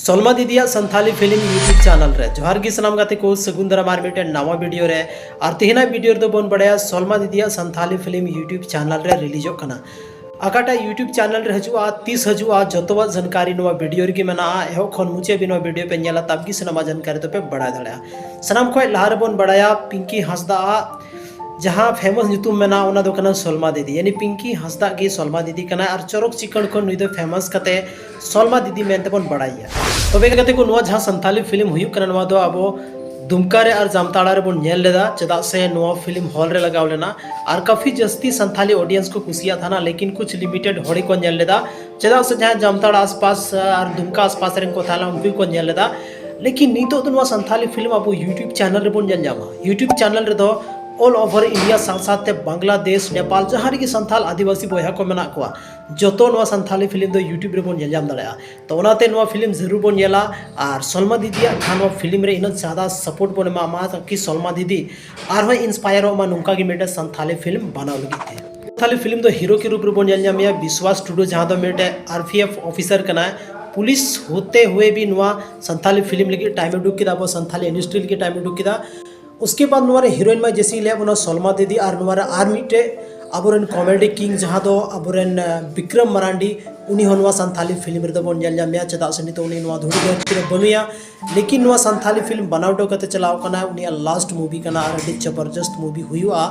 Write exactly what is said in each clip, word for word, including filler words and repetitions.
ᱥᱚᱞᱢᱟ ᱫᱤᱫᱤᱭᱟᱜ Santali film YouTube channel ᱨᱮ ᱡᱚᱦᱟᱨ ᱜᱮ ᱥᱟᱱᱟᱢ ᱜᱟᱛᱮ ᱠᱚ, ᱥᱟᱹᱜᱩᱱ ᱫᱟᱨᱟᱢ ᱟᱨ ᱢᱤᱫᱴᱮᱱ ᱱᱟᱣᱟ ᱵᱷᱤᱰᱤᱭᱳ ᱨᱮ᱾ ᱟᱨ ᱛᱮᱦᱮᱧᱟᱜ ᱵᱷᱤᱰᱤᱭᱳ ᱨᱮᱫᱚ ᱵᱚᱱ ᱵᱟᱲᱟᱭᱟ ᱥᱚᱞᱢᱟ ᱫᱤᱫᱤᱭᱟᱜ ᱥᱟᱱᱛᱷᱟᱞᱤ ᱯᱷᱤᱞᱢ YouTube ᱪᱮᱱᱮᱞ ᱨᱮ ᱨᱤᱞᱤᱡᱚᱜ ᱠᱟᱱᱟ᱾ ᱚᱠᱟᱴᱟᱜ YouTube ᱪᱮᱱᱮᱞ ᱨᱮ ᱦᱤᱡᱩᱜᱼᱟ, ᱛᱤᱥ ᱦᱤᱡᱩᱜᱼᱟ, ᱡᱚᱛᱚᱣᱟᱜ ᱡᱟᱱᱠᱟᱨᱤ ᱱᱚᱣᱟ ᱵᱷᱤᱰᱤᱭᱳ ᱨᱮᱜᱮ ᱢᱮᱱᱟᱜᱼᱟ᱾ ᱮᱦᱚᱵ ᱠᱷᱚᱱ ᱢᱩᱪᱟᱹᱫ ᱦᱟᱹᱵᱤᱡ ᱱᱚᱣᱟ ᱵᱷᱤᱰᱤᱭᱳ ᱯᱮ ᱧᱮᱞᱟ, ᱛᱟᱵ ᱜᱮ ᱥᱟᱱᱟᱢᱟᱜ ᱡᱟᱱᱠᱟᱨᱤ ᱫᱚᱯᱮ ᱵᱟᱲᱟᱭ ᱫᱟᱲᱮᱭᱟᱜᱼᱟ᱾ ᱥᱟᱱᱟᱢ ᱠᱷᱚᱱ ᱞᱟᱦᱟ ᱨᱮᱵᱚᱱ ᱵᱟᱲᱟᱭᱟ ᱯᱤᱝᱠᱤ ᱦᱟᱸᱥᱫᱟ ᱟᱜ ᱡᱟᱦᱟᱸ ᱯᱷᱮᱢᱟᱥ ᱧᱩᱛᱩᱢ ᱢᱮᱱᱟᱜᱼᱟ, ᱚᱱᱟ ᱫᱚ ᱠᱟᱱᱟ ᱥᱚᱞᱢᱟ ᱫᱤᱫᱤ᱾ ᱭᱟᱱᱤ ᱯᱤᱝᱠᱤ ᱦᱟᱸᱥᱫᱟ ᱜᱮ ᱥᱚᱞᱢᱟ ᱫᱤᱫᱤ ᱠᱟᱱᱟᱭ ᱟᱨ ᱪᱚᱨᱚᱠ ᱪᱤᱠᱟᱹᱲ ᱠᱷᱚᱱ ᱱᱩᱭ ᱫᱚ ᱯᱷᱮᱢᱟᱥ ᱠᱟᱛᱮ ᱥᱚᱞᱢᱟ ᱫᱤᱫᱤ ᱢᱮᱱᱛᱮ ᱵᱚᱱ ᱵᱟᱲᱟᱭᱮᱭᱟ᱾ ᱛᱚᱵᱮ ᱜᱟᱛᱮ ᱠᱚ, ᱱᱚᱣᱟ ᱡᱟᱦᱟᱸ ᱥᱟᱱᱛᱷᱟᱞᱤ ᱯᱷᱤᱞᱢ ᱦᱩᱭᱩᱜ ᱠᱟᱱᱟ, ᱱᱚᱣᱟ ᱫᱚ ᱟᱵᱚ ᱫᱩᱢᱠᱟ ᱨᱮ ᱟᱨ ᱡᱟᱢᱛᱟᱲᱟ ᱨᱮᱵᱚᱱ ᱧᱮᱞ ᱞᱮᱫᱟ, ᱪᱮᱫᱟᱜ ᱥᱮ ᱱᱚᱣᱟ ᱯᱷᱤᱞᱢ ᱦᱚᱞ ᱨᱮ ᱞᱟᱜᱟᱣ ᱞᱮᱱᱟ ᱟᱨ ᱠᱟᱯᱷᱤ ᱡᱟᱹᱥᱛᱤ ᱥᱟᱱᱛᱷᱟᱞᱤ ᱚᱰᱤᱭᱮᱱᱥ ᱠᱚ ᱠᱩᱥᱤᱭᱟᱜ ᱛᱟᱦᱮᱱᱟ, ᱞᱮᱠᱤᱱ ᱠᱩᱪ ᱞᱤᱢᱤᱴᱮᱰ ᱦᱚᱲ ᱜᱮᱠᱚ ᱧᱮᱞ ᱞᱮᱫᱟ, ᱪᱮᱫᱟᱜ ᱥᱮ ᱡᱟᱦᱟᱸ ᱡᱟᱢᱛᱟᱲᱟ ᱟᱥᱯᱟᱥ ᱟᱨ ᱫᱩᱢᱠᱟ ᱟᱥᱯᱟᱥ ᱨᱮᱱ ᱠᱚ ᱛᱟᱦᱮᱸ ᱞᱮᱱᱟ, ᱩᱱᱠᱩ ᱜᱮᱠᱚ ᱧᱮᱞ ᱞᱮᱫᱟ᱾ ᱞᱮᱠᱤᱱ ᱱᱤᱛᱚᱜ ᱫᱚ ᱱᱚᱣᱟ ᱥᱟᱱᱛᱷᱟᱞᱤ ᱯᱷᱤᱞᱢ ᱟᱵᱚ YouTube ᱪᱮᱱᱮᱞ ᱨᱮᱵᱚᱱ ᱧᱮᱞ ᱧᱟᱢᱟ᱾ YouTube ᱪᱮᱱᱮᱞ ᱨᱮᱫᱚ all over India ᱥᱟᱶ ᱥᱟᱶᱛᱮ ᱵᱟᱝᱞᱟᱫᱮᱥ, ᱱᱮᱯᱟᱞ, ᱡᱟᱦᱟᱸ ᱨᱮᱜᱮ ᱥᱟᱱᱛᱷᱟᱞ ᱟᱹᱫᱤᱵᱟᱹᱥᱤ ᱵᱚᱭᱦᱟ ᱠᱚ ᱢᱮᱱᱟᱜ ᱠᱚᱣᱟ, ᱡᱚᱛᱚ ᱱᱚᱣᱟ ᱥᱟᱱᱛᱷᱟᱞᱤ ᱯᱷᱤᱞᱢ ᱫᱚ YouTube ᱨᱮᱵᱚᱱ ᱧᱮᱞ ᱧᱟᱢ ᱫᱟᱲᱮᱭᱟᱜᱼᱟ᱾ ᱛᱚ ᱚᱱᱟᱛᱮ ᱱᱚᱣᱟ ᱯᱷᱤᱞᱢ ᱡᱟᱹᱨᱩᱲ ᱵᱚᱱ ᱧᱮᱞᱟ ᱟᱨ ᱥᱚᱞᱢᱟ ᱫᱤᱫᱤᱭᱟᱜ ᱡᱟᱦᱟᱸ ᱱᱚᱣᱟ ᱯᱷᱤᱞᱢ ᱨᱮ ᱤᱱᱟᱹᱜ ᱡᱟᱫᱟ ᱥᱟᱯᱳᱨᱴ ᱵᱚᱱ ᱮᱢᱟ ᱢᱟ, ᱛᱟᱠᱤ ᱥᱚᱞᱢᱟ ᱫᱤᱫᱤ ᱟᱨᱦᱚᱸ ᱤᱱᱥᱯᱟᱭᱟᱨᱚᱜ ᱢᱟ ᱱᱚᱝᱠᱟ ᱜᱮ ᱢᱤᱫᱴᱮᱱ ᱥᱟᱱᱛᱷᱟᱞᱤ ᱯᱷᱤᱞᱢ ᱵᱮᱱᱟᱣ ᱞᱟᱹᱜᱤᱫ ᱛᱮ᱾ ᱥᱟᱱᱛᱷᱟᱞᱤ ᱯᱷᱤᱞᱢ ᱫᱚ ᱦᱤᱨᱳ ᱠᱮ ᱨᱩᱯ ᱨᱮᱵᱚᱱ ᱧᱮᱞ ᱧᱟᱢᱮᱭᱟ ᱵᱤᱥᱣᱟᱥ ᱴᱩᱰᱩ, ᱡᱟᱦᱟᱸ ᱫᱚ ᱢᱤᱫᱴᱮᱱ ᱟᱨ ᱯᱤ ᱮᱯᱷ ᱚᱯᱷᱤᱥᱟᱨ ᱠᱟᱱᱟᱭ᱾ ᱯᱩᱞᱤᱥ ᱦᱚᱛᱮ ᱦᱩᱭᱮ ᱵᱷᱤ ᱱᱚᱣᱟ ᱥᱟᱱᱛᱷᱟᱞᱤ ᱯᱷᱤᱞᱢ ᱞᱟᱹᱜᱤᱫ ᱴᱟᱭᱤᱢ ᱩᱰᱩᱠ ᱠᱮᱫᱟ, ᱟᱵᱚ ᱥᱟᱱᱛᱷᱟᱞᱤ ᱤᱱᱰᱟᱥᱴᱨᱤ ᱞᱟᱹᱜᱤᱫ ᱴᱟᱭᱤᱢ ᱩᱰᱩᱠ ᱠᱮᱫᱟ᱾ ᱩᱥᱠᱮ ᱵᱟᱫ ᱱᱚᱣᱟ ᱨᱮ ᱦᱤᱨᱳᱭᱤᱱ ᱢᱟ ᱡᱮᱥᱮ ᱞᱟᱹᱭ ᱵᱚᱱᱟ ᱥᱚᱞᱢᱟ ᱫᱤᱫᱤ, ᱟᱨ ᱱᱚᱣᱟ ᱨᱮ ᱟᱨ ᱢᱤᱫᱴᱮᱡ ᱟᱵᱚᱨᱮᱱ ᱠᱚᱢᱮᱰᱤ ᱠᱤᱝ ᱡᱟᱦᱟᱸ ᱫᱚ ᱟᱵᱚᱨᱮᱱ, ᱟᱸ, ᱵᱤᱠᱨᱚᱢ ᱢᱟᱨᱟᱱᱰᱤ, ᱩᱱᱤ ᱦᱚᱸ ᱱᱚᱣᱟ ᱥᱟᱱᱛᱷᱟᱞᱤ ᱯᱷᱤᱞᱢ ᱨᱮᱫᱚ ᱵᱚᱱ ᱧᱮᱞ ᱧᱟᱢᱮᱭᱟ᱾ ᱪᱮᱫᱟᱜ ᱥᱮ ᱱᱤᱛᱚᱜ ᱩᱱᱤ ᱱᱚᱣᱟ ᱫᱷᱩᱲᱤ ᱫᱷᱟᱹᱨᱛᱤ ᱨᱮ ᱵᱟᱹᱱᱩᱭᱟ, ᱞᱮᱠᱤᱱ ᱱᱚᱣᱟ ᱥᱟᱱᱛᱷᱟᱞᱤ ᱯᱷᱤᱞᱢ ᱵᱮᱱᱟᱣ ᱦᱚᱴᱚ ᱠᱟᱛᱮ ᱪᱟᱞᱟᱣ ᱠᱟᱱᱟᱭ᱾ ᱩᱱᱤᱭᱟᱜ ᱞᱟᱥᱴ ᱢᱩᱵᱷᱤ ᱠᱟᱱᱟ ᱟᱨ ᱟᱹᱰᱤ ᱡᱚᱵᱚᱨᱡᱚᱥᱛ ᱢᱩᱵᱷᱤ ᱦᱩᱭᱩᱜᱼᱟ᱾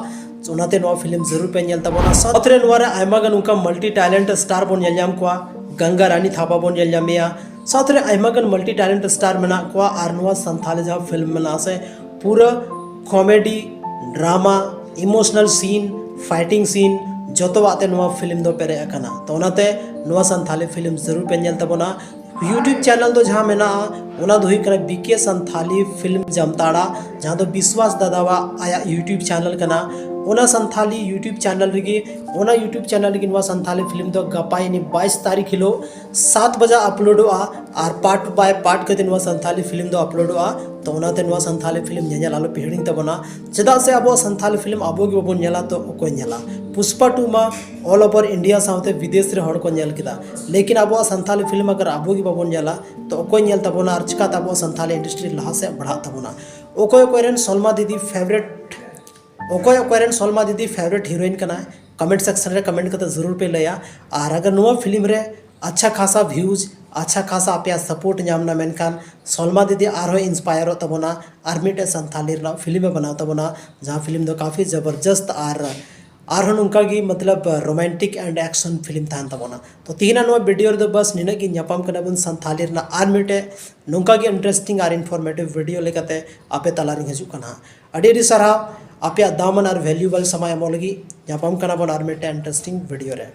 ᱚᱱᱟᱛᱮ ᱱᱚᱣᱟ ᱯᱷᱤᱞᱢ ᱡᱟᱹᱨᱩᱲ ᱯᱮ ᱧᱮᱞ ᱛᱟᱵᱚᱱᱟ᱾ ᱥᱟᱶᱛᱮ ᱱᱚᱣᱟ ᱨᱮ ᱟᱭᱢᱟ ᱜᱟᱱ ᱚᱱᱠᱟ ᱢᱟᱞᱴᱤ ᱴᱮᱞᱮᱱᱴ ᱥᱴᱟᱨ ᱵᱚᱱ ᱧᱮᱞ ᱧᱟᱢ ᱠᱚᱣᱟ᱾ ᱜᱟᱝᱜᱟ ᱨᱟᱱᱤ ᱛᱷᱟᱯᱟ ᱵᱚᱱ ᱧᱮᱞ ᱧᱟᱢᱮᱭᱟ᱾ ᱥᱟᱶᱛᱮ ᱨᱮ ᱟᱭᱢᱟ ᱜᱟᱱ ᱢᱟᱞᱴᱤ ᱴᱮᱞᱮᱱᱴ ᱥᱴᱟᱨ ᱢᱮᱱᱟᱜ ᱠᱚᱣᱟ᱾ ᱟᱨ ᱱᱚᱣᱟ ᱥᱟᱱᱛᱷᱟᱞᱤ ᱡᱟᱦᱟᱸ ᱯᱷᱤᱞᱢ ᱢᱮᱱᱟᱜᱼᱟ ᱥᱮ, ᱯᱩᱨᱟᱹ ᱠᱚᱢᱮᱰᱤ, ᱰᱨᱟᱢᱟ, ᱤᱢᱳᱥᱚᱱᱟᱞ ᱥᱤᱱ, ᱯᱷᱟᱭᱴᱤᱝ ᱥᱤᱱ, ᱡᱚᱛᱚᱣᱟᱜ ᱛᱮ ᱱᱚᱣᱟ ᱯᱷᱤᱞᱢ ᱫᱚ ᱯᱮᱨᱮᱡ ᱟᱠᱟᱱᱟ᱾ ᱛᱚ ᱚᱱᱟᱛᱮ ᱱᱚᱣᱟ ᱥᱟᱱᱛᱷᱟᱞᱤ ᱯᱷᱤᱞᱢ ᱡᱟᱹᱨᱩᱲ ᱯᱮ ᱧᱮᱞ ᱛᱟᱵᱚᱱᱟ᱾ YouTube ᱪᱮᱱᱮᱞ ᱫᱚ ᱡᱟᱦᱟᱸ ᱢᱮᱱᱟᱜᱼᱟ, ᱚᱱᱟ ᱫᱚ ᱦᱩᱭᱩᱜ ᱠᱟᱱᱟ ᱵᱤ ᱠᱮ ᱥᱟᱱᱛᱷᱟᱞᱤ ᱯᱷᱤᱞᱢ ᱡᱟᱢᱛᱟᱲᱟ, ᱡᱟᱦᱟᱸ ᱫᱚ ᱵᱤᱥᱣᱟᱥ ᱫᱟᱫᱟᱣᱟᱜ ᱟᱭᱟᱜ YouTube ᱪᱮᱱᱮᱞ ᱠᱟᱱᱟ᱾ ᱚᱱᱟ ᱥᱟᱱᱛᱷᱟᱞᱤ YouTube ᱪᱮᱱᱮᱞ ᱨᱮᱜᱮ, ᱚᱱᱟ YouTube ᱪᱮᱱᱮᱞ ᱨᱮᱜᱮ ᱱᱚᱣᱟ ᱥᱟᱱᱛᱷᱟᱞᱤ ᱯᱷᱤᱞᱢ ᱫᱚ ᱜᱟᱯᱟ ᱭᱟᱱᱤ ᱵᱟᱭᱤᱥ ᱛᱟᱹᱨᱤᱠᱷ ᱦᱤᱞᱳᱜ ᱥᱟᱛ ᱵᱟᱡᱟ ᱟᱯᱞᱳᱰᱚᱜᱼᱟ᱾ ᱟᱨ ᱯᱟᱨᱴ ᱵᱟᱭ ᱯᱟᱨᱴ ᱠᱟᱛᱮ ᱱᱚᱣᱟ ᱥᱟᱱᱛᱷᱟᱞᱤ ᱯᱷᱤᱞᱢ ᱫᱚ ᱟᱯᱞᱳᱰᱚᱜᱼᱟ᱾ ᱛᱚ ᱚᱱᱟᱛᱮ ᱱᱚᱣᱟ ᱥᱟᱱᱛᱷᱟᱞᱤ ᱯᱷᱤᱞᱢ ᱧᱮᱧᱮᱞ ᱟᱞᱚ ᱯᱮ ᱦᱤᱲᱤᱧ ᱛᱟᱵᱚᱱᱟ, ᱪᱮᱫᱟᱜ ᱥᱮ ᱟᱵᱚᱣᱟᱜ ᱥᱟᱱᱛᱷᱟᱞᱤ ᱯᱷᱤᱞᱢ ᱟᱵᱚ ᱜᱮ ᱵᱟᱵᱚᱱ ᱧᱮᱞᱟ, ᱛᱚ ᱚᱠᱚᱭ ᱧᱮᱞᱟ? ᱯᱩᱥᱯᱟ ᱴᱩ ᱢᱟ all over India ᱥᱟᱶᱛᱮ ᱵᱤᱫᱮᱥ ᱨᱮ ᱦᱚᱲ ᱠᱚ ᱧᱮᱞ ᱠᱮᱫᱟ, ᱞᱮᱠᱤᱱ ᱟᱵᱚᱣᱟᱜ ᱥᱟᱱᱛᱟᱞᱤ ᱯᱷᱤᱞᱢ ᱟᱜᱟᱨ ᱟᱵᱚ ᱜᱮ ᱵᱟᱵᱚᱱ ᱧᱮᱞᱟ, ᱛᱚ ᱚᱠᱚᱭ ᱧᱮᱞ ᱛᱟᱵᱚᱱᱟ ᱟᱨ ᱪᱤᱠᱟᱛᱮ ᱟᱵᱚᱣᱟᱜ ᱥᱟᱱᱛᱟᱞᱤ ᱤᱱᱰᱟᱥᱴᱨᱤ ᱞᱟᱦᱟ ᱥᱮᱫ ᱵᱟᱲᱦᱟᱜ ᱛᱟᱵᱚᱱᱟ? ᱚᱠᱚᱭ ᱚᱠᱚᱭ ᱨᱮᱱ ᱥᱚᱞᱢᱟ ᱫᱤᱫᱤ ᱯᱷᱮᱵᱟᱨᱮᱴ, ᱚᱠᱚᱭ ᱚᱠᱚᱭ ᱨᱮᱱ ᱥᱚᱞᱢᱟ ᱫᱤᱫᱤ ᱯᱷᱮᱵᱟᱨᱮᱴ ᱦᱤᱨᱳᱭᱤᱱ ᱠᱟᱱᱟᱭ, ᱠᱚᱢᱮᱱᱴ ᱥᱮᱠᱥᱚᱱ ᱨᱮ ᱠᱚᱢᱮᱱᱴ ᱠᱟᱛᱮ ᱡᱟᱹᱨᱩᱲ ᱯᱮ ᱞᱟᱹᱭᱟ᱾ ᱟᱨ ᱟᱜᱟᱨ ᱱᱚᱣᱟ ᱯᱷᱤᱞᱢ ᱨᱮ ᱟᱪᱪᱷᱟ ᱠᱷᱟᱥᱟ ᱵᱷᱤᱭᱩᱡᱽ, ᱟᱪᱪᱷᱟ ᱠᱷᱟᱥᱟ ᱟᱯᱮᱭᱟᱜ ᱥᱟᱯᱳᱨᱴ ᱧᱟᱢ ᱮᱱᱟ, ᱢᱮᱱᱠᱷᱟᱱ ᱥᱚᱞᱢᱟ ᱫᱤᱫᱤ ᱟᱨᱦᱚᱸ ᱤᱱᱥᱯᱟᱭᱟᱨᱚᱜ ᱛᱟᱵᱚᱱᱟ ᱟᱨ ᱢᱤᱫᱴᱮᱡ ᱥᱟᱱᱛᱷᱟᱞᱤ ᱨᱮᱱᱟᱜ ᱯᱷᱤᱞᱢ ᱮ ᱵᱮᱱᱟᱣ ᱛᱟᱵᱚᱱᱟ, ᱡᱟᱦᱟᱸ ᱯᱷᱤᱞᱢ ᱫᱚ ᱠᱟᱯᱷᱤ ᱡᱚᱵᱚᱨᱡᱚᱥᱛ ᱟᱨ ᱟᱨᱦᱚᱸ ᱱᱚᱝᱠᱟ ᱜᱮ ᱢᱚᱛᱞᱚᱵ ᱨᱳᱢᱟᱱᱴᱤᱠ ᱮᱱᱰ ᱮᱠᱥᱚᱱ ᱯᱷᱤᱞᱢ ᱛᱟᱦᱮᱱ ᱛᱟᱵᱚᱱᱟ᱾ ᱛᱚ ᱛᱮᱦᱮᱧᱟᱜ ᱱᱚᱣᱟ ᱵᱷᱤᱰᱤᱭᱳ ᱨᱮᱫᱚ ᱵᱟᱥ ᱱᱤᱱᱟᱹᱜ ᱜᱮ᱾ ᱧᱟᱯᱟᱢ ᱠᱟᱱᱟ ᱵᱚᱱ ᱥᱟᱱᱛᱷᱟᱞᱤ ᱨᱮᱱᱟᱜ ᱟᱨ ᱢᱤᱫᱴᱮᱡ ᱱᱚᱝᱠᱟ ᱜᱮ ᱤᱱᱴᱟᱨᱮᱥᱴᱤᱝ ᱟᱨ ᱤᱱᱯᱷᱚᱨᱢᱮᱴᱤᱵᱷ ᱵᱷᱤᱰᱤᱭᱳ ᱞᱮᱠᱟᱛᱮ ᱟᱯᱮ ᱛᱟᱞᱟᱨᱤᱧ ᱦᱤᱡᱩᱜ ᱠᱟᱱᱟ ᱦᱟᱸᱜ᱾ ᱟᱹᱰᱤ ᱟᱹᱰᱤ ᱥᱟᱨᱦᱟᱣ ᱟᱯᱮᱭᱟᱜ ᱫᱟᱢᱟᱱ ᱟᱨ ᱵᱷᱮᱞᱩᱭᱮᱵᱚᱞ ᱥᱚᱢᱚᱭ ᱮᱢᱚᱜ ᱞᱟᱹᱜᱤᱫ᱾ ᱧᱟᱯᱟᱢ ᱠᱟᱱᱟ ᱵᱚᱱ ᱟᱨ ᱢᱤᱫᱴᱮᱡ ᱤᱱᱴᱟᱨᱮᱥᱴᱤᱝ ᱵᱷᱤᱰᱤᱭᱳ ᱨᱮ᱾